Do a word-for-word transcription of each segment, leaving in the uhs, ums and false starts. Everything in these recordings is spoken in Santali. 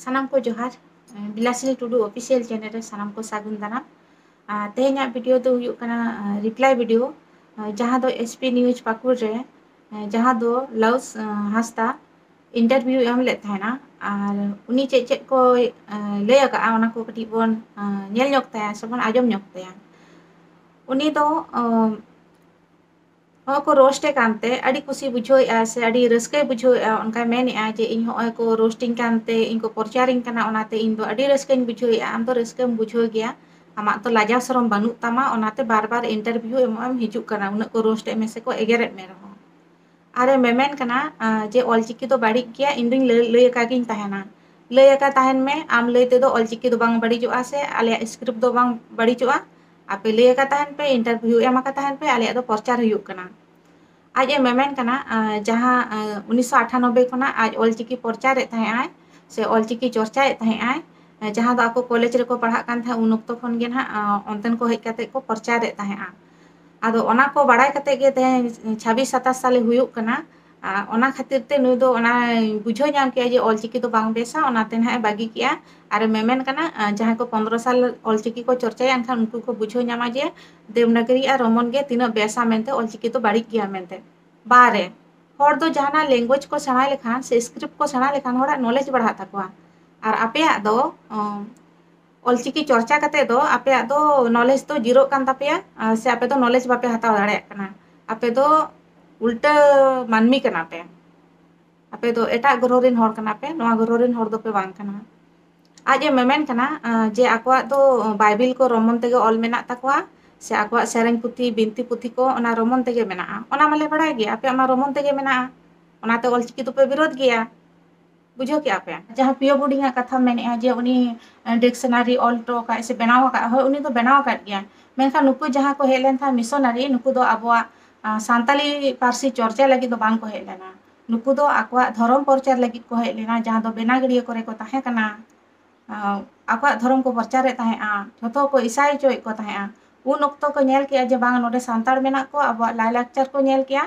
ᱥᱟᱱᱟᱢ ᱠᱚ ᱡᱚᱦᱟᱨ᱾ ᱵᱤᱞᱟᱥᱤᱱᱤ ᱴᱩᱰᱩ ᱚᱯᱷᱤᱥᱤᱭᱟᱞ ᱪᱮᱱᱮᱞ ᱨᱮ ᱥᱟᱱᱟᱢ ᱠᱚ ᱥᱟᱹᱜᱩᱱ ᱫᱟᱨᱟᱢ᱾ ᱟᱨ ᱛᱮᱦᱮᱧᱟᱜ ᱵᱷᱤᱰᱤᱭᱳ ᱫᱚ ᱦᱩᱭᱩᱜ ᱠᱟᱱᱟ ᱨᱤᱯᱞᱟᱭ ᱵᱷᱤᱰᱤᱭᱳ, ᱡᱟᱦᱟᱸ ᱫᱚ ᱮᱥ ᱯᱤ ᱱᱤᱭᱩᱡᱽ ᱯᱟᱹᱠᱩᱲ ᱨᱮ, ᱡᱟᱦᱟᱸ ᱫᱚ ᱞᱟᱣᱩᱥ ᱦᱟᱸᱥᱫᱟ ᱤᱱᱴᱟᱨᱵᱷᱤᱭᱩ ᱮᱢ ᱞᱮᱫ ᱛᱟᱦᱮᱱᱟ᱾ ᱟᱨ ᱩᱱᱤ ᱪᱮᱫ ᱪᱮᱫ ᱠᱚᱭ ᱞᱟᱹᱭ ᱟᱠᱟᱫᱼᱟ, ᱚᱱᱟ ᱠᱚ ᱠᱟᱹᱴᱤᱡ ᱵᱚᱱ ᱧᱮᱞ ᱧᱚᱜ ᱛᱟᱭᱟ ᱥᱮ ᱵᱚᱱ ᱟᱸᱡᱚᱢ ᱧᱚᱜ ᱛᱟᱭᱟ᱾ ᱩᱱᱤ ᱫᱚ ᱦᱚᱸᱜᱼᱚᱭ ᱠᱚ ᱨᱳᱥᱴᱮ ᱠᱟᱱᱛᱮ ᱟᱹᱰᱤ ᱠᱩᱥᱤ ᱵᱩᱡᱷᱟᱹᱣᱮᱫᱼᱟ ᱥᱮ ᱟᱹᱰᱤ ᱨᱟᱹᱥᱠᱟᱹᱭ ᱵᱩᱡᱷᱟᱹᱣᱮᱫᱼᱟ, ᱚᱱᱠᱟᱭ ᱢᱮᱱᱮᱫᱼᱟ ᱡᱮ ᱤᱧ ᱦᱚᱸᱜᱼᱚᱭ ᱠᱚ ᱨᱳᱥᱴᱤᱧ ᱠᱟᱱᱛᱮ, ᱤᱧ ᱠᱚ ᱯᱨᱚᱪᱟᱨᱤᱧ ᱠᱟᱱᱟ, ᱚᱱᱟᱛᱮ ᱤᱧ ᱫᱚ ᱟᱹᱰᱤ ᱨᱟᱹᱥᱠᱟᱹᱧ ᱵᱩᱡᱷᱟᱹᱣᱮᱫᱼᱟ᱾ ᱟᱢ ᱫᱚ ᱨᱟᱹᱥᱠᱟᱹᱢ ᱵᱩᱡᱷᱟᱹᱣ ᱜᱮᱭᱟ, ᱟᱢᱟᱜ ᱛᱚ ᱞᱟᱡᱟᱣ ᱥᱚᱨᱚᱢ ᱵᱟᱹᱱᱩᱜ ᱛᱟᱢᱟ, ᱚᱱᱟᱛᱮ ᱵᱟᱨ ᱵᱟᱨ ᱤᱱᱴᱟᱨᱵᱷᱤᱭᱩ ᱮᱢᱚᱜ ᱮᱢ ᱦᱤᱡᱩᱜ ᱠᱟᱱᱟ, ᱩᱱᱟᱹᱜ ᱠᱚ ᱨᱳᱥᱴ ᱮᱫ ᱢᱮ ᱥᱮ ᱠᱚ ᱮᱜᱮᱨᱮᱫ ᱢᱮ ᱨᱮᱦᱚᱸ᱾ ᱟᱨᱮ ᱢᱮᱢᱮᱱ ᱠᱟᱱᱟ ᱡᱮ ᱚᱞᱪᱤᱠᱤ ᱫᱚ ᱵᱟᱹᱲᱤᱡ ᱜᱮᱭᱟ, ᱤᱧ ᱫᱚᱧ ᱞᱟᱹᱭ ᱟᱠᱟ ᱜᱤᱧ ᱛᱟᱦᱮᱱᱟ, ᱞᱟᱹᱭ ᱟᱠᱟ ᱛᱟᱦᱮᱱ ᱢᱮ, ᱟᱢ ᱞᱟᱹᱭ ᱛᱮᱫᱚ ᱚᱞᱪᱤᱠᱤ ᱫᱚ ᱵᱟᱝ ᱵᱟᱹᱲᱤᱡᱚᱜᱼᱟ ᱥᱮ ᱟᱞᱮᱭᱟᱜ ᱥᱠᱨᱤᱯᱴ ᱫᱚ ᱵᱟᱝ ᱵᱟᱹᱲᱤᱡᱚᱜᱼᱟ, ᱟᱯᱮ ᱞᱟᱹᱭ ᱟᱠᱟ ᱛᱟᱦᱮᱱ ᱯᱮ, ᱤᱱᱴᱟᱨᱵᱷᱤᱭᱩ ᱮᱢ ᱟᱠᱟ ᱛᱟᱦᱮᱱ ᱯᱮ, ᱟᱞᱮᱭᱟᱜ ᱫᱚ ᱯᱨᱚᱪᱟᱨ ᱦᱩᱭᱩᱜ ᱠᱟᱱᱟ᱾ ᱟᱡ ᱮ ᱢᱮᱢᱮᱱ ᱠᱟᱱᱟ ᱡᱟᱦᱟᱸ ᱩᱱᱤᱥᱥᱚ ᱟᱴᱷᱟᱱᱚᱵᱵᱳᱭ ᱠᱷᱚᱱᱟᱜ ᱟᱡ ᱚᱞᱪᱤᱠᱤ ᱯᱨᱚᱪᱟᱨᱮᱫ ᱛᱟᱦᱮᱸᱜ ᱟᱭ ᱥᱮ ᱚᱞᱪᱤᱠᱤ ᱪᱚᱨᱪᱟᱭᱮᱫ ᱛᱟᱦᱮᱸᱜ ᱟᱭ, ᱡᱟᱦᱟᱸ ᱫᱚ ᱟᱠᱚ ᱠᱚᱞᱮᱡᱽ ᱨᱮᱠᱚ ᱯᱟᱲᱦᱟᱜ ᱠᱟᱱ ᱛᱟᱦᱮᱸᱫ, ᱩᱱ ᱚᱠᱛᱚ ᱠᱷᱚᱱ ᱜᱮ ᱱᱟᱦᱟᱜ ᱚᱱᱛᱮᱱ ᱠᱚ ᱦᱮᱡ ᱠᱟᱛᱮ ᱠᱚ ᱯᱨᱚᱪᱟᱨᱮᱫ ᱛᱟᱦᱮᱸᱜᱼᱟ᱾ ᱟᱫᱚ ᱚᱱᱟ ᱠᱚ ᱵᱟᱲᱟᱭ ᱠᱟᱛᱮ ᱜᱮ ᱛᱮᱦᱮᱧ ᱪᱷᱟᱵᱵᱤᱥ ᱥᱟᱛᱟᱥ ᱥᱟᱞᱮ ᱦᱩᱭᱩᱜ ᱠᱟᱱᱟ᱾ ᱚᱱᱟ ᱠᱷᱟᱹᱛᱤᱨ ᱛᱮ ᱱᱩᱭ ᱫᱚ ᱚᱱᱟ ᱵᱩᱡᱷᱟᱹᱣ ᱧᱟᱢ ᱠᱮᱜᱼᱟ ᱡᱮ ᱚᱞᱪᱤᱠᱤ ᱫᱚ ᱵᱟᱝ ᱵᱮᱥᱟ, ᱚᱱᱟᱛᱮ ᱱᱟᱦᱟᱜ ᱮ ᱵᱟᱹᱜᱤ ᱠᱮᱜᱼᱟ᱾ ᱟᱨ ᱮ ᱢᱮᱢᱮᱱ ᱠᱟᱱᱟ ᱡᱟᱦᱟᱸᱭ ᱠᱚ ᱯᱚᱱᱫᱽᱨᱚ ᱥᱟᱞ ᱚᱞᱪᱤᱠᱤ ᱠᱚ ᱪᱚᱨᱪᱟᱭᱟ, ᱮᱱᱠᱷᱟᱱ ᱩᱱᱠᱩ ᱠᱚ ᱵᱩᱡᱷᱟᱹᱣ ᱧᱟᱢᱟ ᱡᱮ ᱫᱮᱵᱽᱱᱟᱜᱽᱨᱤ ᱟᱨ ᱨᱳᱢᱟᱱ ᱜᱮ ᱛᱤᱱᱟᱹᱜ ᱵᱮᱥᱟ ᱢᱮᱱᱛᱮ, ᱚᱞᱪᱤᱠᱤ ᱫᱚ ᱵᱟᱹᱲᱤᱡ ᱜᱮᱭᱟ ᱢᱮᱱᱛᱮ᱾ ᱵᱟᱨᱮ, ᱦᱚᱲ ᱫᱚ ᱡᱟᱦᱟᱱᱟᱜ ᱞᱮᱝᱜᱩᱭᱮᱡᱽ ᱠᱚ ᱥᱮᱬᱟᱭ ᱞᱮᱠᱷᱟᱱ ᱥᱮ ᱥᱠᱨᱤᱯᱴ ᱠᱚ ᱥᱮᱬᱟ ᱞᱮᱠᱷᱟᱱ ᱦᱚᱲᱟᱜ ᱱᱚᱞᱮᱡᱽ ᱵᱟᱲᱦᱟᱜ ᱛᱟᱠᱚᱣᱟ᱾ ᱟᱨ ᱟᱯᱮᱭᱟᱜ ᱫᱚ ᱚᱞᱪᱤᱠᱤ ᱪᱚᱨᱪᱟ ᱠᱟᱛᱮ ᱫᱚ ᱟᱯᱮᱭᱟᱜ ᱫᱚ ᱱᱚᱞᱮᱡᱽ ᱫᱚ ᱡᱤᱨᱚᱜ ᱠᱟᱱ ᱛᱟᱯᱮᱭᱟ, ᱥᱮ ᱟᱯᱮ ᱫᱚ ᱱᱚᱞᱮᱡᱽ ᱵᱟᱯᱮ ᱦᱟᱛᱟᱣ ᱫᱟᱲᱮᱭᱟᱜ ᱠᱟᱱᱟ᱾ ᱟᱯᱮ ᱫᱚ ᱩᱞᱴᱟᱹ ᱢᱟᱹᱱᱢᱤ ᱠᱟᱱᱟ ᱯᱮ᱾ ᱟᱯᱮ ᱫᱚ ᱮᱴᱟᱜ ᱜᱨᱚᱦᱚ ᱨᱮᱱ ᱦᱚᱲ ᱠᱟᱱᱟ ᱯᱮ, ᱱᱚᱣᱟ ᱜᱨᱚᱦᱚ ᱨᱮᱱ ᱦᱚᱲ ᱫᱚᱯᱮ ᱵᱟᱝ ᱠᱟᱱᱟ᱾ ᱟᱡ ᱮ ᱢᱮᱢᱮᱱ ᱠᱟᱱᱟ ᱡᱮ ᱟᱠᱚᱣᱟᱜ ᱫᱚ ᱵᱟᱭᱵᱮᱞ ᱠᱚ ᱨᱳᱢᱟᱱ ᱛᱮᱜᱮ ᱚᱞ ᱢᱮᱱᱟᱜ ᱛᱟᱠᱚᱣᱟ, ᱥᱮ ᱟᱠᱚᱣᱟᱜ ᱥᱮᱨᱮᱧ ᱯᱩᱛᱷᱤ, ᱵᱤᱱᱛᱤ ᱯᱩᱛᱷᱤ ᱠᱚ ᱚᱱᱟ ᱨᱳᱢᱟᱱ ᱛᱮᱜᱮ ᱢᱮᱱᱟᱜᱼᱟ᱾ ᱚᱱᱟ ᱢᱟᱞᱮ ᱵᱟᱲᱟᱭ ᱜᱮ, ᱟᱯᱮᱭᱟᱜ ᱢᱟ ᱨᱳᱢᱟᱱ ᱛᱮᱜᱮ ᱢᱮᱱᱟᱜᱼᱟ, ᱚᱱᱟᱛᱮ ᱚᱞᱪᱤᱠᱤ ᱫᱚᱯᱮ ᱵᱤᱨᱳᱫ ᱜᱮᱭᱟ᱾ ᱵᱩᱡᱷᱟᱹᱣ ᱠᱮᱜᱼᱟ ᱯᱮ? ᱡᱟᱦᱟᱸ ᱯᱤᱭᱳ ᱵᱳᱨᱰᱤᱝ ᱟᱜ ᱠᱟᱛᱷᱟ ᱢᱮᱱᱮᱜᱼᱟ ᱡᱮ ᱩᱱᱤ ᱰᱤᱠᱥᱚᱱᱟᱨᱤ ᱚᱞ ᱦᱚᱴᱚ ᱟᱠᱟᱫ ᱥᱮ ᱵᱮᱱᱟᱣ ᱟᱠᱟᱫ, ᱦᱳᱭ, ᱩᱱᱤ ᱫᱚ ᱵᱮᱱᱟᱣ ᱟᱠᱟᱫ ᱜᱮᱭᱟᱭ, ᱢᱮᱱᱠᱷᱟᱱ ᱱᱩᱠᱩ ᱡᱟᱦᱟᱸ ᱠᱚ ᱦᱮᱡ ᱞᱮᱱ ᱛᱟᱦᱮᱸᱫ ᱢᱤᱥᱚᱱᱟᱨᱤ, ᱱᱩᱠᱩ ᱫᱚ ᱟᱵᱚᱣᱟᱜ ᱥᱟᱱᱛᱟᱞᱤ ᱯᱟᱹᱨᱥᱤ ᱪᱚᱨᱪᱟ ᱞᱟᱹᱜᱤᱫ ᱫᱚ ᱵᱟᱝ ᱠᱚ ᱦᱮᱡ ᱞᱮᱱᱟ᱾ ᱱᱩᱠᱩ ᱫᱚ ᱟᱠᱚᱣᱟᱜ ᱫᱷᱚᱨᱚᱢ ᱯᱨᱚᱪᱟᱨ ᱞᱟᱹᱜᱤᱫ ᱠᱚ ᱦᱮᱡ ᱞᱮᱱᱟ, ᱡᱟᱦᱟᱸ ᱫᱚ ᱵᱮᱱᱟᱜᱟᱹᱲᱤᱭᱟᱹ ᱠᱚᱨᱮ ᱠᱚ ᱛᱟᱦᱮᱸ ᱠᱟᱱᱟ᱾ ᱟᱠᱚᱣᱟᱜ ᱫᱷᱚᱨᱚᱢ ᱠᱚ ᱯᱨᱚᱪᱟᱨᱮᱫ ᱛᱟᱦᱮᱸᱜᱼᱟ, ᱡᱷᱚᱛᱚ ᱠᱚ ᱤᱥᱟᱭ ᱦᱚᱪᱚᱭᱮᱫ ᱠᱚ ᱛᱟᱦᱮᱸᱜᱼᱟ᱾ ᱩᱱ ᱚᱠᱛᱚ ᱠᱚ ᱧᱮᱞ ᱠᱮᱜᱼᱟ ᱡᱮ ᱵᱟᱝ, ᱱᱚᱰᱮ ᱥᱟᱱᱛᱟᱲ ᱢᱮᱱᱟᱜ ᱠᱚᱣᱟ, ᱟᱵᱚᱣᱟᱜ ᱞᱟᱭᱼᱞᱟᱠᱪᱟᱨ ᱠᱚ ᱧᱮᱞ ᱠᱮᱜᱼᱟ᱾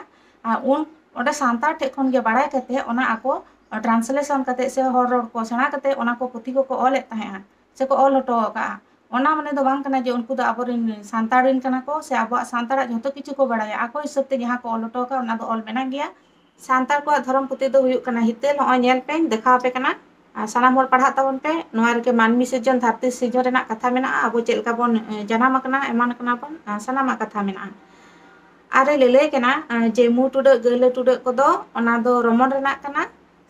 ᱟᱨ ᱩᱱ ᱚᱸᱰᱮ ᱥᱟᱱᱛᱟᱲ ᱴᱷᱮᱡ ᱠᱷᱚᱱ ᱜᱮ ᱵᱟᱲᱟᱭ ᱠᱟᱛᱮ ᱚᱱᱟ ᱟᱠᱚ ᱴᱨᱟᱱᱥᱞᱮᱥᱚᱱ ᱠᱟᱛᱮ ᱥᱮ ᱦᱚᱲ ᱨᱚᱲ ᱠᱚ ᱥᱮᱬᱟ ᱠᱟᱛᱮ ᱚᱱᱟ ᱠᱚ ᱯᱩᱛᱷᱤ ᱠᱚᱠᱚ ᱚᱞᱮᱫ ᱛᱟᱦᱮᱸᱜᱼᱟ ᱥᱮᱠᱚ ᱚᱞ ᱦᱚᱴᱚ ᱟᱠᱟᱫᱼᱟ᱾ ᱚᱱᱟ ᱢᱟᱱᱮ ᱫᱚ ᱵᱟᱝ ᱠᱟᱱᱟ ᱡᱮ ᱩᱱᱠᱩ ᱫᱚ ᱟᱵᱚᱨᱮᱱ ᱥᱟᱱᱛᱟᱲ ᱨᱮᱱ ᱠᱟᱱᱟ ᱠᱚ ᱥᱮ ᱟᱵᱚᱣᱟᱜ ᱥᱟᱱᱛᱟᱲᱟᱜ ᱡᱷᱚᱛᱚ ᱠᱤᱪᱷᱩ ᱠᱚ ᱵᱟᱲᱟᱭᱟ᱾ ᱟᱠᱚ ᱦᱤᱥᱟᱹᱵ ᱛᱮ ᱡᱟᱦᱟᱸ ᱠᱚ ᱚᱞ ᱦᱚᱴᱚ ᱟᱠᱟᱫᱼᱟ, ᱚᱱᱟ ᱫᱚ ᱚᱞ ᱢᱮᱱᱟᱜ ᱜᱮᱭᱟ᱾ ᱥᱟᱱᱛᱟᱲ ᱠᱚᱣᱟᱜ ᱫᱷᱚᱨᱚᱢ ᱯᱩᱛᱷᱤ ᱫᱚ ᱦᱩᱭᱩᱜ ᱠᱟᱱᱟ ᱦᱤᱛᱟᱹᱞ᱾ ᱱᱚᱜᱼᱚᱭ ᱧᱮᱞ ᱯᱮᱧ ᱫᱮᱠᱷᱟᱣ ᱟᱯᱮ ᱠᱟᱱᱟ᱾ ᱟᱨ ᱥᱟᱱᱟᱢ ᱦᱚᱲ ᱯᱟᱲᱦᱟᱜ ᱛᱟᱵᱚᱱ ᱯᱮ᱾ ᱱᱚᱣᱟ ᱨᱮᱜᱮ ᱢᱟᱹᱱᱢᱤ ᱥᱤᱨᱡᱚᱱ, ᱫᱷᱟᱹᱨᱛᱤ ᱥᱤᱨᱡᱚᱱ ᱨᱮᱱᱟᱜ ᱠᱟᱛᱷᱟ ᱢᱮᱱᱟᱜᱼᱟ, ᱟᱵᱚ ᱪᱮᱫ ᱞᱮᱠᱟ ᱵᱚᱱ, ᱮ, ᱡᱟᱱᱟᱢ ᱟᱠᱟᱱᱟ, ᱮᱢᱟᱱ ᱟᱠᱟᱱᱟ ᱵᱚᱱ, ᱟᱨ ᱥᱟᱱᱟᱢᱟᱜ ᱠᱟᱛᱷᱟ ᱢᱮᱱᱟᱜᱼᱟ᱾ ᱟᱨᱮ ᱞᱟᱹᱞᱟᱹᱭ ᱠᱟᱱᱟ, ᱮ, ᱡᱮ ᱢᱩ ᱴᱩᱰᱟᱹᱜ ᱜᱟᱹᱭᱞᱟᱹ ᱴᱩᱰᱟᱹᱜ ᱠᱚᱫᱚ ᱚᱱᱟ ᱫᱚ ᱨᱚᱢᱚᱱ ᱨᱮᱱᱟᱜ ᱠᱟᱱᱟ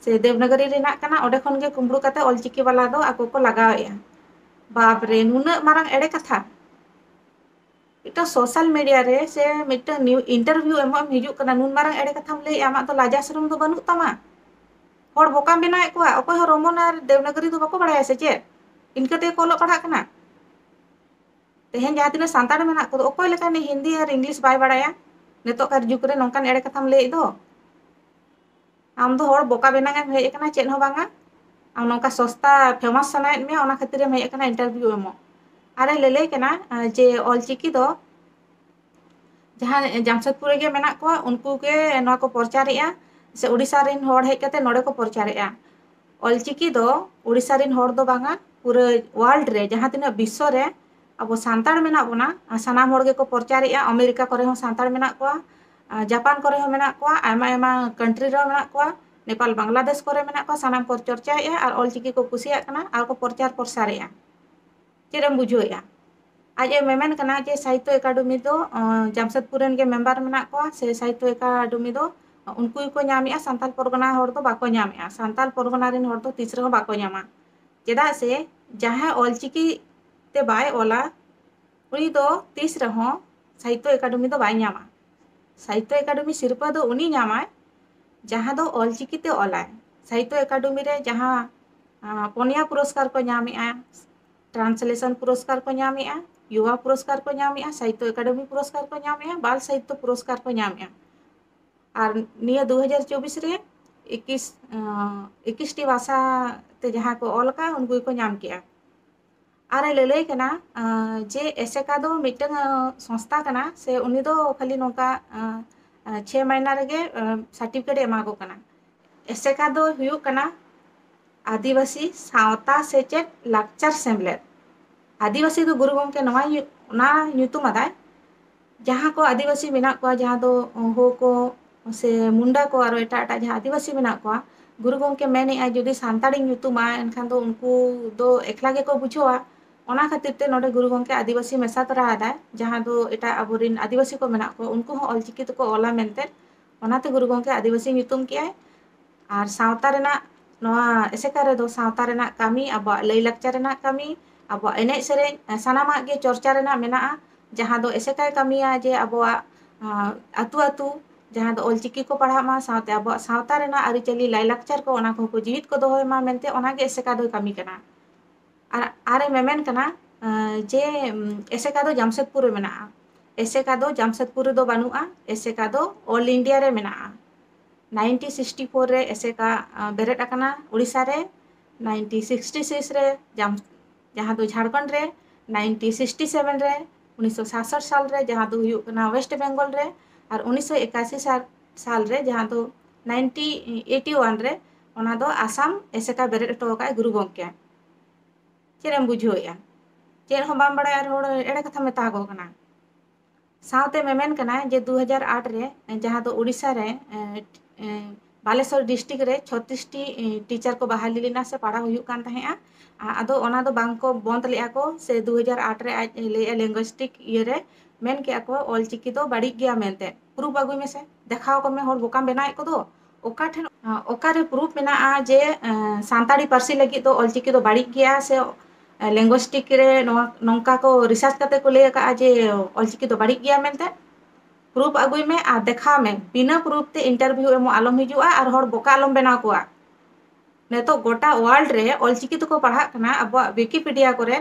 ᱥᱮ ᱫᱮᱵᱽᱱᱟᱜᱚᱨᱤ ᱨᱮᱱᱟᱜ ᱠᱟᱱᱟ, ᱚᱸᱰᱮ ᱠᱷᱚᱱ ᱜᱮ ᱠᱩᱢᱵᱽᱲᱩ ᱠᱟᱛᱮ ᱚᱞᱪᱤᱠᱤ ᱵᱟᱞᱟ ᱫᱚ ᱟᱠᱚ ᱠᱚ ᱞᱟᱜᱟᱣᱮᱫᱼᱟ᱾ ᱵᱟᱯ ᱨᱮ, ᱱᱩᱱᱟᱹᱜ ᱢᱟᱨᱟᱝ ᱮᱲᱮ ᱠᱟᱛᱷᱟ! ᱢᱤᱫᱴᱟᱝ ᱥᱳᱥᱟᱞ ᱢᱤᱰᱤᱭᱟ ᱨᱮ ᱥᱮ ᱢᱤᱫᱴᱟᱝ ᱱᱤᱭᱩ ᱤᱱᱴᱟᱨᱵᱷᱤᱭᱩ ᱮᱢᱚᱜ ᱮᱢ ᱦᱤᱡᱩᱜ ᱠᱟᱱᱟ, ᱱᱩᱱ ᱢᱟᱨᱟᱝ ᱮᱲᱮ ᱠᱟᱛᱷᱟᱢ ᱞᱟᱹᱭᱮᱜᱼᱟ, ᱟᱢᱟᱜ ᱫᱚ ᱞᱟᱡᱟ ᱥᱚᱨᱚᱢ ᱫᱚ ᱵᱟᱹᱱᱩᱜ ᱛᱟᱢᱟ? ᱦᱚᱲ ᱵᱚᱠᱟᱢ ᱵᱮᱱᱟᱣᱮᱫ ᱠᱚᱣᱟ, ᱚᱠᱚᱭ ᱦᱚᱸ ᱨᱳᱢᱟᱱ ᱟᱨ ᱫᱮᱵᱽᱱᱟᱜᱚᱨᱤ ᱫᱚ ᱵᱟᱠᱚ ᱵᱟᱲᱟᱭᱟ ᱥᱮ ᱪᱮᱫ? ᱤᱱᱠᱟᱹ ᱛᱮᱜᱮ ᱠᱚ ᱚᱞᱚᱜ ᱯᱟᱲᱦᱟᱜ ᱠᱟᱱᱟ᱾ ᱛᱮᱦᱮᱧ ᱡᱟᱦᱟᱸ ᱛᱤᱱᱟᱹᱜ ᱥᱟᱱᱛᱟᱲ ᱢᱮᱱᱟᱜ ᱠᱚᱫᱚ, ᱚᱠᱚᱭ ᱞᱮᱠᱟᱱᱤᱡ ᱦᱤᱱᱫᱤ ᱟᱨ ᱤᱝᱞᱤᱥ ᱵᱟᱭ ᱵᱟᱲᱟᱭᱟ? ᱱᱤᱛᱚᱜ ᱠᱟᱨ ᱡᱩᱜᱽ ᱨᱮ ᱱᱚᱝᱠᱟᱱ ᱮᱲᱮ ᱠᱟᱛᱷᱟᱢ ᱞᱟᱹᱭᱮᱫ ᱫᱚ᱾ ᱟᱢ ᱫᱚ ᱦᱚᱲ ᱵᱚᱠᱟ ᱵᱮᱱᱟᱣ ᱮᱢ ᱦᱮᱡ ᱟᱠᱟᱱᱟ, ᱪᱮᱫ ᱦᱚᱸ ᱵᱟᱝᱟ᱾ ᱟᱢ ᱱᱚᱝᱠᱟ ᱥᱚᱥᱛᱟ ᱯᱷᱮᱢᱟᱥ ᱥᱟᱱᱟᱭᱮᱫ ᱢᱮᱭᱟ, ᱚᱱᱟ ᱠᱷᱟᱹᱛᱤᱨ ᱮᱢ ᱦᱮᱡ ᱟᱠᱟᱱᱟ ᱤᱱᱴᱟᱨᱵᱷᱤᱭᱩ ᱮᱢᱚᱜ᱾ ᱟᱨᱮ ᱞᱟᱹᱞᱟᱹᱭ ᱠᱟᱱᱟ, ᱟᱸ, ᱡᱮ ᱚᱞᱪᱤᱠᱤ ᱫᱚ ᱡᱟᱦᱟᱸ ᱡᱟᱢᱥᱮᱫᱽᱯᱩᱨ ᱨᱮᱜᱮ ᱢᱮᱱᱟᱜ ᱠᱚᱣᱟ, ᱩᱱᱠᱩ ᱜᱮ ᱱᱚᱣᱟ ᱠᱚ ᱯᱨᱚᱪᱟᱨᱮᱜᱼᱟ, ᱥᱮ ᱳᱰᱤᱥᱟ ᱨᱮᱱ ᱦᱚᱲ ᱦᱮᱡ ᱠᱟᱛᱮ ᱱᱚᱰᱮ ᱠᱚ ᱯᱨᱚᱪᱟᱨᱮᱜᱼᱟ᱾ ᱚᱞᱪᱤᱠᱤ ᱫᱚ ᱳᱰᱤᱥᱟ ᱨᱮᱱ ᱦᱚᱲ ᱫᱚ ᱵᱟᱝᱟ, ᱯᱩᱨᱟᱹ ᱣᱟᱨᱞᱰ ᱨᱮ ᱡᱟᱦᱟᱸ ᱛᱤᱱᱟᱹᱜ ᱵᱤᱥᱥᱚ ᱨᱮ ᱟᱵᱚ ᱥᱟᱱᱛᱟᱲ ᱢᱮᱱᱟᱜ ᱵᱚᱱᱟ, ᱟᱨ ᱥᱟᱱᱟᱢ ᱦᱚᱲ ᱜᱮᱠᱚ ᱯᱨᱚᱪᱟᱨᱮᱜᱼᱟ᱾ ᱟᱢᱮᱨᱤᱠᱟ ᱠᱚᱨᱮ ᱦᱚᱸ ᱥᱟᱱᱛᱟᱲ ᱢᱮᱱᱟᱜ ᱠᱚᱣᱟ, ᱟᱨ ᱡᱟᱯᱟᱱ ᱠᱚᱨᱮ ᱦᱚᱸ ᱢᱮᱱᱟᱜ ᱠᱚᱣᱟ, ᱟᱭᱢᱟ ᱟᱭᱢᱟ ᱠᱟᱱᱴᱨᱤ ᱨᱮᱦᱚᱸ ᱢᱮᱱᱟᱜ ᱠᱚᱣᱟ, ᱱᱮᱯᱟᱞ ᱵᱟᱝᱞᱟᱫᱮᱥ ᱠᱚᱨᱮ ᱢᱮᱱᱟᱜ ᱠᱚᱣᱟ᱾ ᱥᱟᱱᱟᱢ ᱠᱚ ᱪᱚᱨᱪᱟᱭᱮᱜᱼᱟ ᱟᱨ ᱚᱞᱪᱤᱠᱤ ᱠᱚ ᱠᱩᱥᱤᱭᱟᱜ ᱠᱟᱱᱟ ᱟᱨ ᱠᱚ ᱯᱨᱚᱪᱟᱨ ᱯᱨᱚᱥᱟᱨᱮᱜᱼᱟ᱾ ᱪᱮᱫ ᱮᱢ ᱵᱩᱡᱷᱟᱹᱣᱮᱜᱼᱟ? ᱟᱡ ᱮ ᱢᱮᱢᱮᱱ ᱠᱟᱱᱟ ᱡᱮ ᱥᱟᱦᱤᱛᱛᱚ ᱮᱠᱟᱰᱮᱢᱤ ᱫᱚ, ᱚ, ᱡᱟᱢᱥᱮᱫᱽᱯᱩᱨ ᱨᱮᱱ ᱜᱮ ᱢᱮᱢᱵᱟᱨ ᱢᱮᱱᱟᱜ ᱠᱚᱣᱟ, ᱥᱮ ᱥᱟᱦᱤᱛᱛᱚ ᱮᱠᱟᱰᱮᱢᱤ ᱫᱚ ᱩᱱᱠᱩ ᱜᱮᱠᱚ ᱧᱟᱢᱮᱜᱼᱟ, ᱥᱟᱱᱛᱟᱲ ᱯᱚᱨᱜᱚᱱᱟ ᱦᱚᱲ ᱫᱚ ᱵᱟᱠᱚ ᱧᱟᱢᱮᱜᱼᱟ, ᱥᱟᱱᱛᱟᱲ ᱯᱚᱨᱜᱚᱱᱟ ᱨᱮᱱ ᱦᱚᱲ ᱫᱚ ᱛᱤᱥ ᱨᱮᱦᱚᱸ ᱵᱟᱠᱚ ᱧᱟᱢᱟ᱾ ᱪᱮᱫᱟᱜ ᱥᱮ ᱡᱟᱦᱟᱸᱭ ᱚᱞᱪᱤᱠᱤ ᱛᱮ ᱵᱟᱭ ᱚᱞᱟ, ᱩᱱᱤ ᱫᱚ ᱛᱤᱥ ᱨᱮᱦᱚᱸ ᱥᱟᱦᱤᱛᱛᱚ ᱮᱠᱟᱰᱮᱢᱤ ᱫᱚ ᱵᱟᱭ ᱧᱟᱢᱟ᱾ ᱥᱟᱦᱤᱛᱛᱚ ᱮᱠᱟᱰᱮᱢᱤ ᱥᱤᱨᱯᱟᱹ ᱫᱚ ᱩᱱᱤ ᱧᱟᱢᱟᱭ, ᱡᱟᱦᱟᱸ ᱫᱚ ᱚᱞᱪᱤᱠᱤ ᱛᱮ ᱚᱞᱟᱭ᱾ ᱥᱟᱦᱤᱛᱛᱚ ᱮᱠᱟᱰᱮᱢᱤ ᱨᱮ ᱡᱟᱦᱟᱸ, ᱟᱸ, ᱯᱚᱱᱭᱟ ᱯᱩᱨᱚᱥᱠᱟᱨ ᱠᱚ ᱧᱟᱢᱮᱜᱼᱟ, ᱴᱨᱟᱱᱥᱞᱮᱥᱚᱱ ᱯᱩᱨᱚᱥᱠᱟᱨ ᱠᱚ ᱧᱟᱢᱮᱜᱼᱟ, ᱭᱩᱣᱟ ᱯᱩᱨᱚᱥᱠᱟᱨ ᱠᱚ ᱧᱟᱢᱮᱜᱼᱟ, ᱥᱟᱦᱤᱛᱛᱚ ᱮᱠᱟᱰᱮᱢᱤ ᱯᱩᱨᱚᱥᱠᱟᱨ ᱠᱚ ᱧᱟᱢᱮᱜᱼᱟ, ᱵᱟᱞ ᱥᱟᱦᱤᱛᱛᱚ ᱯᱩᱨᱚᱥᱠᱟᱨ ᱠᱚ ᱧᱟᱢᱮᱜᱼᱟ᱾ ᱟᱨ ᱱᱤᱭᱟᱹ ᱫᱩ ᱦᱟᱡᱟᱨ ᱪᱚᱵᱵᱤᱥ ᱨᱮ ᱮᱠᱤᱥ, ᱟᱸ, ᱮᱠᱤᱥᱴᱤ ᱵᱷᱟᱥᱟ ᱛᱮ ᱡᱟᱦᱟᱸ ᱠᱚ ᱚᱞ ᱟᱠᱟᱫ, ᱩᱱᱠᱩ ᱜᱮᱠᱚ ᱧᱟᱢ ᱠᱮᱜᱼᱟ᱾ ᱟᱨᱮ ᱞᱟᱹᱞᱟᱹᱭ ᱠᱟᱱᱟ, ᱟᱸ, ᱡᱮ ᱮᱥᱮᱠᱟ ᱫᱚ ᱢᱤᱫᱴᱟᱝ, ᱟᱸ, ᱥᱚᱝᱥᱛᱷᱟ ᱠᱟᱱᱟ, ᱥᱮ ᱩᱱᱤ ᱫᱚ ᱠᱷᱟᱹᱞᱤ ᱱᱚᱝᱠᱟ, ᱟᱸ, ᱟᱸ, ᱪᱷᱮ ᱢᱟᱭᱱᱟ ᱨᱮᱜᱮ, ᱟᱸ, ᱥᱟᱨᱴᱤᱯᱷᱤᱠᱮᱴ ᱮ ᱮᱢᱟ ᱠᱚ ᱠᱟᱱᱟ᱾ ᱮᱥᱮᱠᱟ ᱫᱚ ᱦᱩᱭᱩᱜ ᱠᱟᱱᱟ ᱟᱹᱫᱤᱵᱟᱹᱥᱤ ᱥᱟᱶᱛᱟ ᱥᱮᱪᱮᱫ ᱞᱟᱠᱪᱟᱨ ᱥᱮᱢᱞᱮᱫ᱾ ᱟᱹᱫᱤᱵᱟᱹᱥᱤ ᱫᱚ ᱜᱩᱨᱩ ᱜᱚᱢᱠᱮ ᱱᱚᱣᱟ ᱧᱩ-, ᱚᱱᱟ ᱧᱩᱛᱩᱢ ᱟᱫᱟᱭ, ᱡᱟᱦᱟᱸ ᱠᱚ ᱟᱹᱫᱤᱵᱟᱹᱥᱤ ᱢᱮᱱᱟᱜ ᱠᱚᱣᱟ, ᱡᱟᱦᱟᱸ ᱫᱚ ᱦᱳ ᱠᱚ ᱥᱮ ᱢᱩᱱᱰᱟ ᱠᱚ, ᱟᱨᱚ ᱮᱴᱟᱜ ᱮᱴᱟᱜ ᱡᱟᱦᱟᱸ ᱟᱹᱫᱤᱵᱟᱹᱥᱤ ᱢᱮᱱᱟᱜ ᱠᱚᱣᱟ, ᱜᱩᱨᱩ ᱜᱚᱢᱠᱮ ᱢᱮᱱᱮᱫᱼᱟᱭ, ᱡᱩᱫᱤ ᱥᱟᱱᱛᱟᱲᱤᱧ ᱧᱩᱛᱩᱢᱟ, ᱮᱱᱠᱷᱟᱱ ᱫᱚ ᱩᱱᱠᱩ ᱫᱚ ᱮᱠᱞᱟ ᱜᱮᱠᱚ ᱵᱩᱡᱷᱟᱹᱣᱟ᱾ ᱚᱱᱟ ᱠᱷᱟᱹᱛᱤᱨ ᱛᱮ ᱱᱚᱰᱮ ᱜᱩᱨᱩ ᱜᱚᱢᱠᱮ ᱟᱹᱫᱤᱵᱟᱹᱥᱤ ᱢᱮᱥᱟ ᱛᱚᱨᱟ ᱟᱫᱟᱭ, ᱡᱟᱦᱟᱸ ᱫᱚ ᱮᱴᱟᱜ ᱟᱵᱚᱨᱮᱱ ᱟᱹᱫᱤᱵᱟᱹᱥᱤ ᱠᱚ ᱢᱮᱱᱟᱜ ᱠᱚᱣᱟ, ᱩᱱᱠᱩ ᱦᱚᱸ ᱚᱞᱪᱤᱠᱤ ᱛᱮᱠᱚ ᱚᱞᱟ ᱢᱮᱱᱛᱮ᱾ ᱚᱱᱟᱛᱮ ᱜᱩᱨᱩ ᱜᱚᱢᱠᱮ ᱟᱹᱫᱤᱵᱟᱹᱥᱤ ᱧᱩᱛᱩᱢ ᱠᱮᱜᱼᱟᱭ᱾ ᱟᱨ ᱥᱟᱶᱛᱟ ᱨᱮᱱᱟᱜ, ᱱᱚᱣᱟ ᱮᱥᱮᱠᱟ ᱨᱮᱫᱚ ᱥᱟᱶᱛᱟ ᱨᱮᱱᱟᱜ ᱠᱟᱹᱢᱤ, ᱟᱵᱚᱣᱟᱜ ᱞᱟᱹᱭᱼᱞᱟᱠᱪᱟᱨ ᱨᱮᱱᱟᱜ ᱠᱟᱹᱢᱤ, ᱟᱵᱚᱣᱟᱜ ᱮᱱᱮᱡ ᱥᱮᱨᱮᱧ, ᱥᱟᱱᱟᱢᱟᱜ ᱜᱮ ᱪᱚᱨᱪᱟ ᱨᱮᱱᱟᱜ ᱢᱮᱱᱟᱜᱼᱟ, ᱡᱟᱦᱟᱸ ᱫᱚ ᱮᱥᱮᱠᱟᱭ ᱠᱟᱹᱢᱤᱭᱟ ᱡᱮ ᱟᱵᱚᱣᱟᱜ, ᱟᱸ, ᱟᱹᱛᱩ ᱟᱹᱛᱩ ᱡᱟᱦᱟᱸ ᱫᱚ ᱚᱞᱪᱤᱠᱤ ᱠᱚ ᱯᱟᱲᱦᱟᱜ ᱢᱟ, ᱥᱟᱶᱛᱮ ᱟᱵᱚᱣᱟᱜ ᱥᱟᱶᱛᱟ ᱨᱮᱱᱟᱜ ᱟᱹᱨᱤᱪᱟᱹᱞᱤ, ᱞᱟᱭᱼᱞᱟᱠᱪᱟᱨ ᱠᱚ, ᱚᱱᱟ ᱠᱚᱦᱚᱸ ᱠᱚ ᱡᱤᱣᱤᱫ ᱠᱚ ᱫᱚᱦᱚᱭ ᱢᱟ ᱢᱮᱱᱛᱮ, ᱚᱱᱟᱜᱮ ᱮᱥᱮᱠᱟ ᱫᱚᱭ ᱠᱟᱹᱢᱤ ᱠᱟᱱᱟ᱾ ᱟᱨ, ᱟᱨᱮ ᱢᱮᱢᱮᱱ ᱠᱟᱱᱟ, ᱟᱸ, ᱡᱮ, ᱩᱢ, ᱮᱥᱮᱠᱟ ᱫᱚ ᱡᱟᱢᱥᱮᱫᱽᱯᱩᱨ ᱨᱮ ᱢᱮᱱᱟᱜᱼᱟ᱾ ᱮᱥᱮᱠᱟ ᱫᱚ ᱡᱟᱢᱥᱮᱫᱽᱯᱩᱨ ᱨᱮᱫᱚ ᱵᱟᱹᱱᱩᱜᱼᱟ, ᱮᱥᱮᱠᱟ ᱫᱚ all India ᱨᱮ ᱢᱮᱱᱟᱜᱼᱟ᱾ ᱱᱟᱭᱤᱱᱴᱤᱱ ᱥᱤᱠᱥᱴᱤ ᱯᱷᱳᱨ ᱨᱮ ᱮᱥᱮᱠᱟ, ᱟᱸ, ᱵᱮᱨᱮᱫ ᱟᱠᱟᱱᱟ ᱳᱰᱤᱥᱟ ᱨᱮ, ᱱᱟᱭᱤᱱᱴᱤᱱ ᱥᱤᱠᱥᱴᱤ ᱥᱤᱠᱥ ᱨᱮ ᱡᱟᱢ-, ᱡᱟᱦᱟᱸ ᱫᱚ ᱡᱷᱟᱲᱠᱷᱚᱸᱰ ᱨᱮ, ᱱᱟᱭᱤᱱᱴᱤᱱ ᱥᱤᱠᱥᱴᱤ ᱥᱮᱵᱷᱮᱱ ᱨᱮ, ᱩᱱᱤᱥᱥᱚ ᱥᱟᱛᱥᱚᱴ ᱥᱟᱞ ᱨᱮ, ᱡᱟᱦᱟᱸ ᱫᱚ ᱦᱩᱭᱩᱜ ᱠᱟᱱᱟ ᱳᱭᱮᱥᱴ ᱵᱮᱝᱜᱚᱞ ᱨᱮ, ᱟᱨ ᱩᱱᱤᱥᱥᱚ ᱮᱠᱟᱥᱤ ᱥᱟᱞ, ᱥᱟᱞ ᱨᱮ, ᱡᱟᱦᱟᱸ ᱫᱚ ᱱᱟᱭᱤᱱᱴᱤᱱ ᱮᱭᱤᱴᱤ ᱳᱣᱟᱱ ᱨᱮ, ᱚᱱᱟ ᱫᱚ ᱟᱥᱟᱢ ᱮᱥᱮᱠᱟ ᱵᱮᱨᱮᱫ ᱦᱚᱴᱚ ᱟᱠᱟᱫ ᱜᱩᱨᱩ ᱜᱚᱢᱠᱮ᱾ ᱪᱮᱫ ᱮᱢ ᱵᱩᱡᱷᱟᱹᱣᱮᱫᱼᱟ? ᱪᱮᱫ ᱦᱚᱸ ᱵᱟᱢ ᱵᱟᱲᱟᱭᱟ ᱟᱨ ᱦᱚᱲ ᱮᱲᱮ ᱠᱟᱛᱷᱟ ᱢᱮᱛᱟ ᱟᱠᱚ ᱠᱟᱱᱟ᱾ ᱥᱟᱶᱛᱮ ᱢᱮᱢᱮᱱ ᱠᱟᱱᱟᱭ ᱡᱮ ᱫᱩ ᱦᱟᱡᱟᱨ ᱟᱴ ᱨᱮ, ᱡᱟᱦᱟᱸ ᱫᱚ ᱳᱰᱤᱥᱟ ᱨᱮ, ᱮ, ᱮ, ᱵᱟᱞᱮᱥᱚᱨ ᱰᱤᱥᱴᱨᱤᱠᱴ ᱨᱮ ᱪᱷᱚᱛᱨᱤᱥ ᱴᱤ, ᱮ, ᱴᱤᱪᱟᱨ ᱠᱚ ᱵᱟᱦᱟᱞᱤ ᱞᱮᱱᱟ ᱥᱮ ᱯᱟᱲᱦᱟᱣ ᱦᱩᱭᱩᱜ ᱠᱟᱱ ᱛᱟᱦᱮᱸᱫᱼᱟ᱾ ᱟ-, ᱟᱫᱚ ᱚᱱᱟ ᱫᱚ ᱵᱟᱝ ᱠᱚ ᱵᱚᱱᱫ ᱞᱮᱫᱼᱟ ᱠᱚ, ᱥᱮ ᱫᱩ ᱦᱟᱡᱟᱨ ᱟᱴ ᱨᱮ ᱟᱡ ᱞᱟᱹᱭᱮᱫᱼᱟ ᱞᱤᱝᱜᱩᱭᱥᱴᱤᱠ ᱤᱭᱟᱹ ᱨᱮ ᱢᱮᱱ ᱠᱮᱫᱼᱟ ᱠᱚ, "ᱚᱞᱪᱤᱠᱤ ᱫᱚ ᱵᱟᱹᱲᱤᱡ ᱜᱮᱭᱟ" ᱢᱮᱱᱛᱮ᱾ ᱯᱨᱩᱯᱷ ᱟᱹᱜᱩᱭ ᱢᱮᱥᱮ, ᱫᱮᱠᱷᱟᱣ ᱠᱚᱢᱮ, ᱦᱚᱲ ᱵᱚᱠᱟᱢ ᱵᱮᱱᱟᱣᱮᱫ ᱠᱚᱫᱚ᱾ ᱚᱠᱟ ᱴᱷᱮᱱ, ᱚᱠᱟᱨᱮ ᱯᱨᱩᱯᱷ ᱢᱮᱱᱟᱜᱼᱟ ᱡᱮ, ᱮ, ᱥᱟᱱᱛᱟᱲᱤ ᱯᱟᱹᱨᱥᱤ ᱞᱟᱹᱜᱤᱫ ᱫᱚ ᱚᱞᱪᱤᱠᱤ ᱫᱚ ᱵᱟᱹᱲᱤᱡ ᱜᱮᱭᱟ ᱥᱮ, ᱮ, ᱞᱤᱝᱜᱩᱭᱥᱴᱤᱠ ᱨᱮ ᱱᱚᱣᱟ, ᱱᱚᱝᱠᱟ ᱠᱚ ᱨᱤᱥᱟᱨᱪ ᱠᱟᱛᱮ ᱠᱚ ᱞᱟᱹᱭ ᱟᱠᱟᱫᱼᱟ ᱡᱮ ᱚᱞᱪᱤᱠᱤ ᱫᱚ ᱵᱟᱹᱲᱤᱡ ᱜᱮᱭᱟ ᱢᱮᱱᱛᱮ? ᱯᱨᱩᱯᱷ ᱟᱹᱜᱩᱭ ᱢᱮ ᱟᱨ ᱫᱮᱠᱷᱟᱣ ᱢᱮ᱾ ᱵᱤᱱᱟᱹ ᱯᱨᱩᱯᱷ ᱛᱮ ᱤᱱᱴᱟᱨᱵᱷᱤᱭᱩ ᱮᱢᱚᱜ ᱟᱞᱚᱢ ᱦᱤᱡᱩᱜᱼᱟ ᱟᱨ ᱦᱚᱲ ᱵᱚᱠᱟ ᱟᱞᱚᱢ ᱵᱮᱱᱟᱣ ᱠᱚᱣᱟ᱾ ᱱᱤᱛᱚᱜ ᱜᱚᱴᱟ ᱣᱟᱨᱞᱰ ᱨᱮ ᱚᱞᱪᱤᱠᱤ ᱛᱮᱠᱚ ᱯᱟᱲᱦᱟᱜ ᱠᱟᱱᱟ, ᱟᱵᱚᱣᱟᱜ ᱣᱤᱠᱤᱯᱤᱰᱤᱭᱟ ᱠᱚᱨᱮ,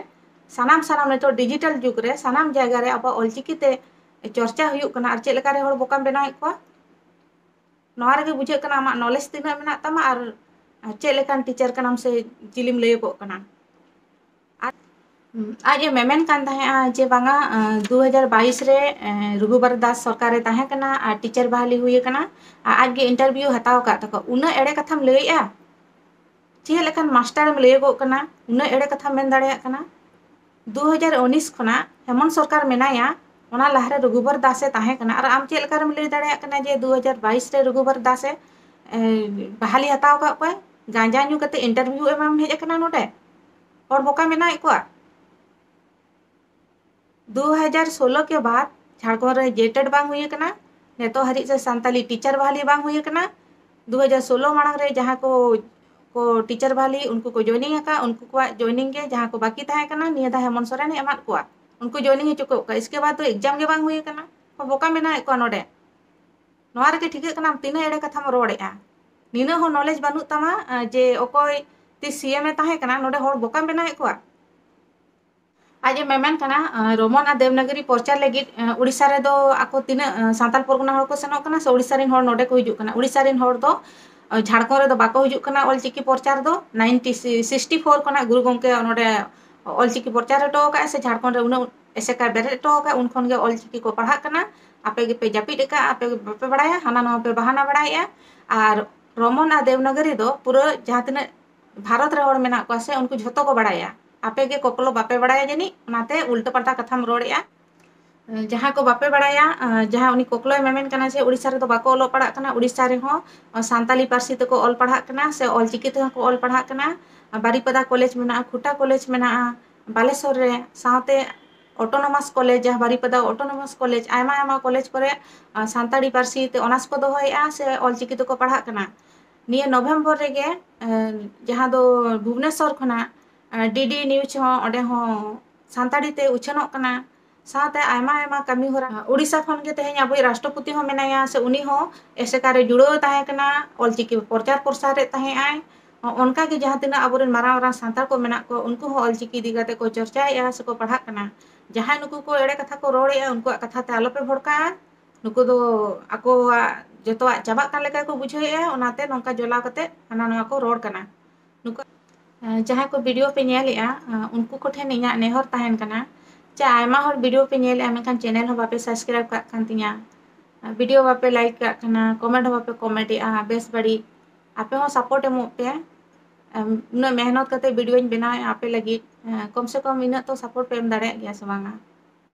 ᱥᱟᱱᱟᱢ, ᱥᱟᱱᱟᱢ ᱱᱤᱛᱚᱜ ᱰᱤᱡᱤᱴᱟᱞ ᱡᱩᱜᱽ ᱨᱮ ᱥᱟᱱᱟᱢ ᱡᱟᱭᱜᱟ ᱨᱮ ᱟᱵᱚᱣᱟᱜ ᱚᱞᱪᱤᱠᱤ ᱛᱮ ᱪᱚᱨᱪᱟ ᱦᱩᱭᱩᱜ ᱠᱟᱱᱟ, ᱟᱨ ᱪᱮᱫ ᱞᱮᱠᱟᱨᱮ ᱦᱚᱲ ᱵᱚᱠᱟᱢ ᱵᱮᱱᱟᱣᱮᱫ ᱠᱚᱣᱟ? ᱱᱚᱣᱟ ᱨᱮᱜᱮ ᱵᱩᱡᱷᱟᱹᱜ ᱠᱟᱱᱟ ᱟᱢᱟᱜ ᱱᱚᱞᱮᱡᱽ ᱛᱤᱱᱟᱹᱜ ᱢᱮᱱᱟᱜ ᱛᱟᱢᱟ ᱟᱨ ᱪᱮᱫ ᱞᱮᱠᱟᱱ ᱴᱤᱪᱟᱨ ᱠᱟᱱᱟᱢ ᱥᱮ ᱪᱤᱞᱤᱢ ᱞᱟᱹᱭᱚᱜᱚᱜ ᱠᱟᱱᱟ᱾ ᱟᱨ ᱟᱡ ᱮ ᱢᱮᱢᱮᱱ ᱠᱟᱱ ᱛᱟᱦᱮᱸᱜᱼᱟ ᱡᱮ ᱵᱟᱝᱟ, ᱟᱸ, ᱫᱩ ᱦᱟᱡᱟᱨ ᱵᱟᱭᱤᱥ ᱨᱮ, ᱮᱸ, ᱨᱚᱜᱷᱩᱵᱚᱨ ᱫᱟᱥ ᱥᱚᱨᱠᱟᱨ ᱨᱮ ᱛᱟᱦᱮᱸ ᱠᱟᱱᱟ ᱟᱨ ᱴᱤᱪᱟᱨ ᱵᱟᱦᱟᱞᱤ ᱦᱩᱭ ᱟᱠᱟᱱᱟ, ᱟᱨ ᱟᱡ ᱜᱮ ᱤᱱᱴᱟᱨᱵᱷᱤᱭᱩ ᱦᱟᱛᱟᱣ ᱟᱠᱟᱫ ᱛᱟᱠᱚᱣᱟ᱾ ᱩᱱᱟᱹᱜ ᱮᱲᱮ ᱠᱟᱛᱷᱟᱢ ᱞᱟᱹᱭᱮᱜᱼᱟ? ᱪᱮᱫ ᱞᱮᱠᱟᱱ ᱢᱟᱥᱴᱟᱨ ᱮᱢ ᱞᱟᱹᱭᱟᱹᱜᱚᱜ ᱠᱟᱱᱟ? ᱩᱱᱟᱹᱜ ᱮᱲᱮ ᱠᱟᱛᱷᱟᱢ ᱢᱮᱱ ᱫᱟᱲᱮᱭᱟᱜ ᱠᱟᱱᱟ? ᱫᱩ ᱦᱟᱡᱟᱨ ᱩᱱᱤᱥ ᱠᱷᱚᱱᱟᱜ ᱦᱮᱢᱚᱱᱛ ᱥᱚᱨᱠᱟᱨ ᱢᱮᱱᱟᱭᱟ, ᱚᱱᱟ ᱞᱟᱦᱟᱨᱮ ᱨᱚᱜᱷᱩᱵᱚᱨ ᱫᱟᱥ ᱮ ᱛᱟᱦᱮᱸ ᱠᱟᱱᱟ, ᱟᱨ ᱟᱢ ᱪᱮᱫ ᱞᱮᱠᱟᱨᱮᱢ ᱞᱟᱹᱭ ᱫᱟᱲᱮᱭᱟᱜ ᱠᱟᱱᱟ ᱡᱮ ᱫᱩ ᱦᱟᱡᱟᱨ ᱵᱟᱭᱤᱥ ᱨᱮ ᱨᱚᱜᱷᱩᱵᱚᱨ ᱫᱟᱥ ᱮ, ᱮ, ᱵᱟᱦᱟᱞᱤ ᱦᱟᱛᱟᱣ ᱟᱠᱟᱫ ᱠᱚᱣᱟᱭ? ᱜᱟᱸᱡᱟ ᱧᱩ ᱠᱟᱛᱮ ᱤᱱᱴᱟᱨᱵᱷᱤᱭᱩ ᱮᱢᱮᱢ ᱦᱮᱡ ᱟᱠᱟᱱᱟ ᱱᱚᱰᱮ? ᱦᱚᱲ ᱵᱚᱠᱟ ᱢᱮᱱᱟᱭᱮᱫ ᱠᱚᱣᱟ? ᱫᱩ ᱦᱟᱡᱟᱨ ᱥᱳᱞᱳ ᱠᱮ ᱵᱟᱫ ᱡᱷᱟᱲᱠᱷᱚᱸᱰ ᱨᱮ ᱡᱮᱴᱮᱰ ᱵᱟᱝ ᱦᱩᱭ ᱟᱠᱟᱱᱟ, ᱱᱤᱛᱚᱜ ᱦᱟᱹᱨᱤᱡ ᱥᱮ ᱥᱟᱱᱛᱟᱞᱤ ᱴᱤᱪᱟᱨ ᱵᱟᱦᱟᱞᱤ ᱵᱟᱝ ᱦᱩᱭ ᱟᱠᱟᱱᱟ᱾ ᱫᱩ ᱦᱟᱡᱟᱨ ᱥᱳᱞᱳ ᱢᱟᱲᱟᱝ ᱨᱮ ᱡᱟᱦᱟᱸ ᱠᱚ, ᱠᱚ ᱴᱤᱪᱟᱨ ᱵᱟᱦᱟᱞᱤ, ᱩᱱᱠᱩ ᱠᱚ ᱡᱚᱭᱱᱤᱝ ᱟᱠᱟᱫ, ᱩᱱᱠᱩ ᱠᱚᱣᱟᱜ ᱡᱚᱭᱱᱤᱝ ᱜᱮ ᱡᱟᱦᱟᱸ ᱠᱚ ᱵᱟᱹᱠᱤ ᱛᱟᱦᱮᱸ ᱠᱟᱱᱟ, ᱱᱤᱭᱟᱹ ᱫᱷᱟᱣ ᱦᱮᱢᱚᱱᱛ ᱥᱚᱨᱮᱱ ᱮ ᱮᱢᱟᱫ ᱠᱚᱣᱟ, ᱩᱱᱠᱩ ᱡᱚᱭᱱᱤᱝ ᱦᱚᱪᱚ ᱠᱚ ᱠᱚᱣᱟ᱾ ᱤᱥᱠᱮ ᱵᱟᱫ ᱫᱚ ᱮᱠᱡᱟᱢ ᱜᱮ ᱵᱟᱝ ᱦᱩᱭ ᱟᱠᱟᱱᱟ᱾ ᱦᱚᱲ ᱵᱚᱠᱟ ᱵᱮᱱᱟᱣᱮᱫ ᱠᱚᱣᱟ ᱱᱚᱰᱮ᱾ ᱱᱚᱣᱟ ᱨᱮᱜᱮ ᱴᱷᱤᱠᱟᱹᱜ ᱠᱟᱱᱟ ᱟᱢ ᱛᱤᱱᱟᱹᱜ ᱮᱲᱮ ᱠᱟᱛᱷᱟᱢ ᱨᱚᱲᱮᱫᱼᱟ᱾ ᱱᱤᱱᱟᱹᱜ ᱦᱚᱸ ᱱᱚᱞᱮᱡᱽ ᱵᱟᱹᱱᱩᱜ ᱛᱟᱢᱟ, ᱟᱸ, ᱡᱮ ᱚᱠᱚᱭ ᱛᱤᱥ ᱥᱤ ᱮᱢ ᱮ ᱛᱟᱦᱮᱸ ᱠᱟᱱᱟ, ᱱᱚᱰᱮ ᱦᱚᱲ ᱵᱚᱠᱟᱢ ᱵᱮᱱᱟᱣᱮᱫ ᱠᱚᱣᱟ᱾ ᱟᱡ ᱮ ᱢᱮᱢᱮᱱ ᱠᱟᱱᱟ, ᱟᱸ, ᱨᱚᱢᱚᱱ ᱟᱨ ᱫᱮᱵᱽᱱᱟᱜᱚᱨᱤ ᱯᱨᱚᱪᱟᱨ ᱞᱟᱹᱜᱤᱫ, ᱟᱸ, ᱩᱲᱤᱥᱥᱟ ᱨᱮᱫᱚ ᱟᱠᱚ ᱛᱤᱱᱟᱹᱜ, ᱟᱸ, ᱥᱟᱱᱛᱟᱲ ᱯᱚᱨᱜᱚᱱᱟ ᱦᱚᱲ ᱠᱚ ᱥᱮᱱᱚᱜ ᱠᱟᱱᱟ ᱥᱮ ᱩᱲᱤᱥᱥᱟ ᱨᱮᱱ ᱦᱚᱲ ᱱᱚᱰᱮ ᱠᱚ ᱦᱤᱡᱩᱜ ᱠᱟᱱᱟ? ᱩᱲᱤᱥᱥᱟ ᱨᱮᱱ ᱦᱚᱲ ᱫᱚ, ᱟᱸ, ᱡᱷᱟᱲᱠᱷᱚᱸᱰ ᱨᱮᱫᱚ ᱵᱟᱠᱚ ᱦᱤᱡᱩᱜ ᱠᱟᱱᱟ ᱚᱞᱪᱤᱠᱤ ᱯᱨᱚᱪᱟᱨ ᱫᱚ᱾ ᱱᱟᱭᱤᱱᱴᱤ ᱥᱤᱠᱥᱴᱤ ᱯᱷᱳᱨ ᱠᱷᱚᱱᱟᱜ ᱜᱩᱨᱩ ᱜᱚᱢᱠᱮ ᱱᱚᱰᱮ ᱚᱞᱪᱤᱠᱤ ᱯᱨᱚᱪᱟᱨ ᱦᱚᱴᱚ ᱟᱠᱟᱫᱼᱟ ᱥᱮ ᱡᱷᱟᱲᱠᱷᱚᱸᱰ ᱨᱮ ᱩᱱᱟᱹᱜ ᱮᱥᱮᱠᱟ ᱵᱮᱨᱮᱫ ᱦᱚᱴᱚ ᱟᱠᱟᱫᱼᱟ, ᱩᱱ ᱠᱷᱚᱱ ᱜᱮ ᱚᱞᱪᱤᱠᱤ ᱠᱚ ᱯᱟᱲᱦᱟᱜ ᱠᱟᱱᱟ᱾ ᱟᱯᱮ ᱜᱮᱯᱮ ᱡᱟᱹᱯᱤᱫ ᱟᱠᱟᱫᱼᱟ, ᱟᱯᱮ ᱜᱮ ᱵᱟᱯᱮ ᱵᱟᱲᱟᱭᱟ, ᱦᱟᱱᱟ ᱱᱟᱣᱟ ᱯᱮ ᱵᱟᱦᱟᱱᱟ ᱵᱟᱲᱟᱭᱮᱫᱼᱟ᱾ ᱟᱨ ᱨᱚᱢᱚᱱ ᱟᱨ ᱫᱮᱵᱽᱱᱟᱜᱚᱨᱤ ᱫᱚ ᱯᱩᱨᱟᱹ ᱡᱟᱦᱟᱸ ᱛᱤᱱᱟᱹᱜ ᱵᱷᱟᱨᱚᱛ ᱨᱮ ᱦᱚᱲ ᱢᱮᱱᱟᱜ ᱠᱚᱣᱟ ᱥᱮ, ᱩᱱᱠᱩ ᱡᱷᱚᱛᱚ ᱠᱚ ᱵᱟᱲᱟᱭᱟ᱾ ᱟᱯᱮ ᱜᱮ ᱠᱚᱠᱞᱚ ᱵᱟᱯᱮ ᱵᱟᱲᱟᱭᱟ ᱡᱟᱹᱱᱤᱡ, ᱚᱱᱟᱛᱮ ᱩᱞᱴᱟᱹ ᱯᱟᱞᱴᱟ ᱠᱟᱛᱷᱟᱢ ᱨᱚᱲᱮᱫᱼᱟ᱾ ᱡᱟᱦᱟᱸ ᱠᱚ ᱵᱟᱯᱮ ᱵᱟᱲᱟᱭᱟ, ᱡᱟᱦᱟᱸ ᱩᱱᱤ ᱠᱚᱠᱞᱚᱭ ᱢᱮᱢᱮᱱ ᱠᱟᱱᱟ ᱡᱮ ᱩᱲᱤᱥᱥᱟ ᱨᱮᱫᱚ ᱵᱟᱠᱚ ᱚᱞᱚᱜ ᱯᱟᱲᱦᱟᱜ ᱠᱟᱱᱟ, ᱩᱲᱤᱥᱥᱟ ᱨᱮᱦᱚᱸ ᱥᱟᱱᱛᱟᱞᱤ ᱯᱟᱹᱨᱥᱤ ᱛᱮᱠᱚ ᱚᱞ ᱯᱟᱲᱦᱟᱜ ᱠᱟᱱᱟ ᱥᱮ ᱚᱞᱪᱤᱠᱤ ᱛᱮᱦᱚᱸ ᱠᱚ ᱚᱞ ᱯᱟᱲᱦᱟᱜ ᱠᱟᱱᱟ᱾ ᱵᱟᱨᱤᱯᱟᱫᱟ ᱠᱚᱞᱮᱡᱽ ᱢᱮᱱᱟᱜᱼᱟ, ᱠᱷᱩᱴᱟ ᱠᱚᱞᱮᱡᱽ ᱢᱮᱱᱟᱜᱼᱟ ᱵᱟᱞᱮᱥᱚᱨ ᱨᱮ, ᱥᱟᱶᱛᱮ ᱚᱴᱳᱱᱚᱢᱟᱥ ᱠᱚᱞᱮᱡᱽ, ᱡᱟᱦᱟᱸ ᱵᱟᱨᱤᱯᱟᱫᱟ ᱚᱴᱳᱱᱚᱢᱟᱥ ᱠᱚᱞᱮᱡᱽ, ᱟᱭᱢᱟ ᱟᱭᱢᱟ ᱠᱚᱞᱮᱡᱽ ᱠᱚᱨᱮ, ᱟᱸ, ᱥᱟᱱᱛᱟᱲᱤ ᱯᱟᱹᱨᱥᱤ ᱛᱮ ᱚᱱᱟᱨᱥ ᱠᱚ ᱫᱚᱦᱚᱭᱮᱫᱼᱟ ᱥᱮ ᱚᱞᱪᱤᱠᱤ ᱛᱮᱠᱚ ᱯᱟᱲᱦᱟᱜ ᱠᱟᱱᱟ᱾ ᱱᱤᱭᱟᱹ ᱱᱚᱵᱷᱮᱢᱵᱚᱨ ᱨᱮᱜᱮ, ᱟᱸ, ᱡᱟᱦᱟᱸ ᱫᱚ ᱵᱷᱩᱵᱽᱱᱮᱥᱚᱨ ᱠᱷᱚᱱᱟᱜ, ᱟᱸ, ᱰᱤ ᱰᱤ ᱱᱤᱭᱩᱡᱽ ᱦᱚᱸ, ᱚᱸᱰᱮ ᱦᱚᱸ ᱥᱟᱱᱛᱟᱲᱤ ᱛᱮ ᱩᱪᱷᱟᱹᱱᱚᱜ ᱠᱟᱱᱟ᱾ ᱥᱟᱶᱛᱮ ᱟᱭᱢᱟ ᱟᱭᱢᱟ ᱠᱟᱹᱢᱤ ᱦᱚᱨᱟ᱾ ᱩᱲᱤᱥᱥᱟ ᱠᱷᱚᱱ ᱜᱮ ᱛᱮᱦᱮᱧ ᱟᱵᱚᱭᱤᱡ ᱨᱟᱥᱴᱨᱚᱯᱚᱛᱤ ᱦᱚᱸ ᱢᱮᱱᱟᱭᱟ, ᱥᱮ ᱩᱱᱤ ᱦᱚᱸ ᱮᱥᱮᱠᱟ ᱨᱮ ᱡᱩᱲᱟᱹᱣ ᱛᱟᱦᱮᱸ ᱠᱟᱱᱟ, ᱚᱞᱪᱤᱠᱤ ᱯᱨᱚᱪᱟᱨ ᱯᱨᱚᱥᱟᱨ ᱮᱫ ᱛᱟᱦᱮᱸ ᱟᱭ᱾ ᱚᱱᱠᱟ ᱜᱮ ᱡᱟᱦᱟᱸ ᱛᱤᱱᱟᱹᱜ ᱟᱵᱚᱨᱮᱱ ᱢᱟᱨᱟᱝ ᱢᱟᱨᱟᱝ ᱥᱟᱱᱛᱟᱲ ᱠᱚ ᱢᱮᱱᱟᱜ ᱠᱚᱣᱟ, ᱩᱱᱠᱩ ᱦᱚᱸ ᱚᱞᱪᱤᱠᱤ ᱤᱫᱤ ᱠᱟᱛᱮ ᱠᱚ ᱪᱚᱨᱪᱟᱭᱮᱫᱼᱟ ᱥᱮᱠᱚ ᱯᱟᱲᱦᱟᱜ ᱠᱟᱱᱟ᱾ ᱡᱟᱦᱟᱸᱭ ᱱᱩᱠᱩ ᱠᱚ ᱮᱲᱮ ᱠᱟᱛᱷᱟ ᱠᱚ ᱨᱚᱲᱮᱫᱼᱟ, ᱩᱱᱠᱩᱣᱟᱜ ᱠᱟᱛᱷᱟ ᱛᱮ ᱟᱞᱚᱯᱮ ᱵᱷᱚᱲᱠᱟᱜᱼᱟ᱾ ᱱᱩᱠᱩ ᱫᱚ ᱟᱠᱚᱣᱟᱜ ᱡᱚᱛᱚᱣᱟᱜ ᱪᱟᱵᱟᱜ ᱠᱟᱱ ᱞᱮᱠᱟ ᱠᱚ ᱵᱩᱡᱷᱟᱹᱣᱮᱫᱼᱟ, ᱚᱱᱟᱛᱮ ᱱᱚᱝᱠᱟ ᱡᱚᱞᱟᱣ ᱠᱟᱛᱮ ᱦᱟᱱᱟ ᱱᱚᱣᱟ ᱠᱚ ᱨᱚᱲ ᱠᱟᱱᱟ᱾ ᱱᱩᱠᱩ ᱡᱟᱦᱟᱸᱭ ᱠᱚ ᱵᱷᱤᱰᱤᱭᱳ ᱯᱮ ᱧᱮᱞᱮᱜᱼᱟ, ᱩᱱᱠᱩ ᱠᱚᱴᱷᱮᱱ ᱤᱧᱟᱹᱜ ᱱᱮᱦᱚᱨ ᱛᱟᱦᱮᱱ ᱠᱟᱱᱟ ᱡᱮ ᱟᱭᱢᱟ ᱦᱚᱲ ᱵᱷᱤᱰᱤᱭᱳ ᱯᱮ ᱧᱮᱞᱮᱜᱼᱟ, ᱢᱮᱱᱠᱷᱟᱱ ᱪᱮᱱᱮᱞ ᱦᱚᱸ ᱵᱟᱯᱮ ᱥᱟᱵᱥᱠᱨᱟᱭᱤᱵ ᱠᱟᱜ ᱠᱟᱱ ᱛᱤᱧᱟ, ᱵᱷᱤᱰᱤᱭᱳ ᱵᱟᱯᱮ ᱞᱟᱭᱤᱠ ᱠᱟᱜ ᱠᱟᱱᱟ, ᱠᱚᱢᱮᱱᱴ ᱦᱚᱸ ᱵᱟᱯᱮ ᱠᱚᱢᱮᱱᱴᱮᱜᱼᱟ ᱵᱮᱥ ᱵᱟᱹᱲᱤᱡ᱾ ᱟᱯᱮ ᱦᱚᱸ ᱥᱟᱯᱳᱨᱴ ᱮᱢᱚᱜ ᱯᱮ᱾ ᱩᱱᱟᱹᱜ ᱢᱮᱦᱱᱚᱛ ᱠᱟᱛᱮ ᱵᱷᱤᱰᱤᱭᱳᱧ ᱵᱮᱱᱟᱣᱮᱜᱼᱟ ᱟᱯᱮ ᱞᱟᱹᱜᱤᱫ, ᱠᱚᱢ ᱥᱮ ᱠᱚᱢ ᱤᱱᱟᱹᱜ ᱛᱚ ᱥᱟᱯᱳᱨᱴ ᱯᱮ ᱮᱢ ᱫᱟᱲᱮᱭᱟᱜ ᱜᱮᱭᱟ ᱥᱮ ᱵᱟᱝᱟ?